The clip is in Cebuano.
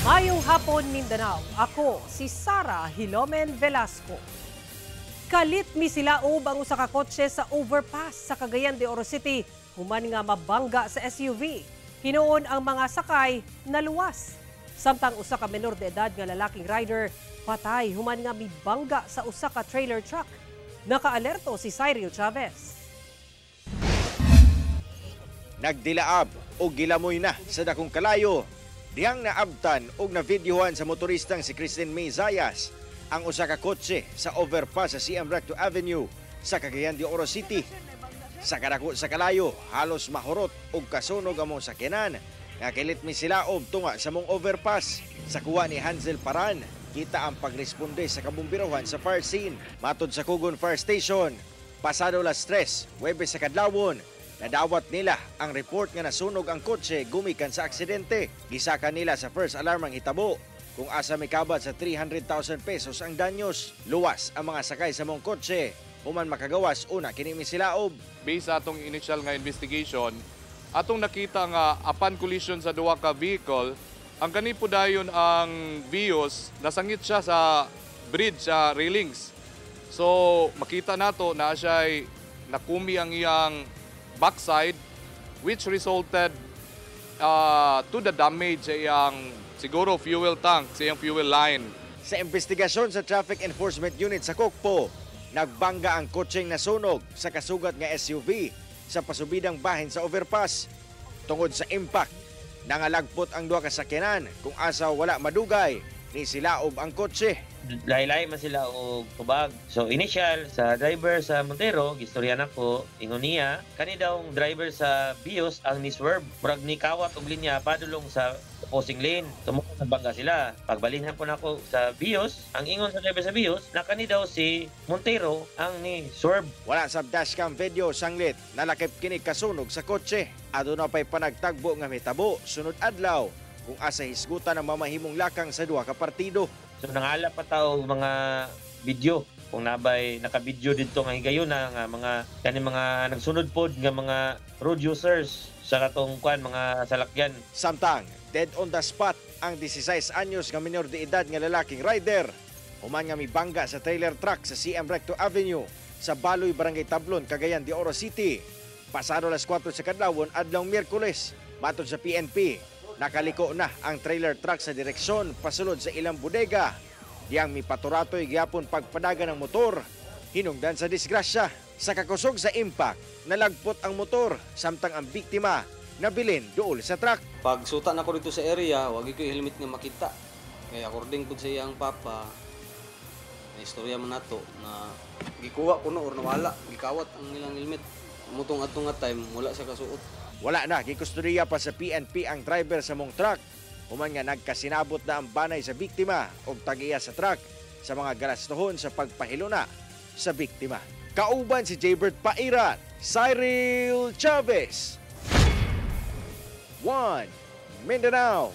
Maayong hapon, Mindanao. Ako si Sara Hilomen Velasco. Kalit misilaob ang usa ka kotse sa overpass sa Cagayan de Oro City human nga mabangga sa SUV. Hinuon ang mga sakay naluwas. Samtang usa ka menor de edad nga lalaking rider patay human nga mibangga sa usa ka trailer truck. Nakaalerto si Cyril Chavez. Nagdilaab o gilamoy na sa dakong kalayo. Dihang naabtan og navideohan sa motoristang si Christine May Zayas ang usa ka kotse sa overpass sa CM Recto Avenue sa Cagayan de Oro City. Sa kadako sa kalayo, halos mahurot og kasunog ang mong sakyanan nga kilit misilaob tunga sa mong overpass. Sa kuha ni Hansel Paran, kita ang pagresponde sa kabumbirohan sa fire scene. Matod sa Kugon Fire Station, pasado las 3, Huwebes sa kadlawon, nadawat nila ang report nga nasunog ang kotse gumikan sa aksidente. Gisaka nila sa first alarm ang hitabo kung asa mikabat sa 300,000 pesos ang danyos. Luwas ang mga sakay sa mong kotse human makagawas una kini misilaob. Based sa atong initial nga investigation, atong nakita nga upon collision sa duha ka vehicle, ang kani po dayon ang Vios nasangit siya sa bridge, sa railings. So makita nato na siya nakumi ang iyang backside, which resulted to the damage sa iyang siguro fuel tank, sa iyang fuel line. Sa investigasyon sa Traffic Enforcement Unit sa Kokpo, nagbangga ang kotseng nasunog sa kasugat nga SUV sa pasubidang bahin sa overpass. Tungod sa impact, nangalagpot ang duha ka sakyanan kung asa wala madugay nisilaob ang kotse. Lahi-lahi man sila og tubag. So initial sa driver sa Montero, gistorya nako, ingon niya, kani daw ang driver sa Vios ang ni swerve, murag ni kawat og linya padulong sa opposing lane. So mo nagbangga sila. Pagbalinhan po nako sa Vios, ang ingon sa driver sa Vios, na kani daw si Montero ang ni swerve. Wala sa dashcam video sanglit nalakip kini kasunog sa kotse. Aduna pay panagtagbo nga mitabo sunod adlaw kung asa hisgutan ang mamahimong lakang sa duha ka partido. So nangalap pa ta og mga video kung nabay naka-video didto nga higayuna nga mga kani mga nagsunod pod nga mga road users sa katong kwan mga salakyan. Samtang dead on the spot ang 16 anyos nga minor de edad nga lalaking rider human nga mibangga sa trailer truck sa CM Recto Avenue sa Baloy, Barangay Tablon, Cagayan de Oro City. Pasado las 4 sa kadlawon adlaw Miyerkules, matod sa PNP, nakaliko na ang trailer truck sa direksyon pasulod sa ilang bodega. Diyang mipaturatoy gyapon pagpadagan ng motor hinungdan sa disgrasya. Sa kakusog sa impact, nalagpot ang motor samtang ang biktima nabilin duol sa truck. Pag suta na ko dito sa area, wagi ko helmet nga makita. Kaya according pud sa iyang papa, na istorya man nato na gikuha kuno or nawala, gikawat ang ilang helmet. Mutong adto nga time wala siya kasuot. Wala na gikustodiya pa sa PNP ang driver sa mong truck. Human nga nagkasinabot na ang banay sa biktima og tag-iya sa truck sa mga galastuhon sa pagpahiluna sa biktima. Kauban si Jaybert Pairat, Cyril Chavez. 1 Mindanao.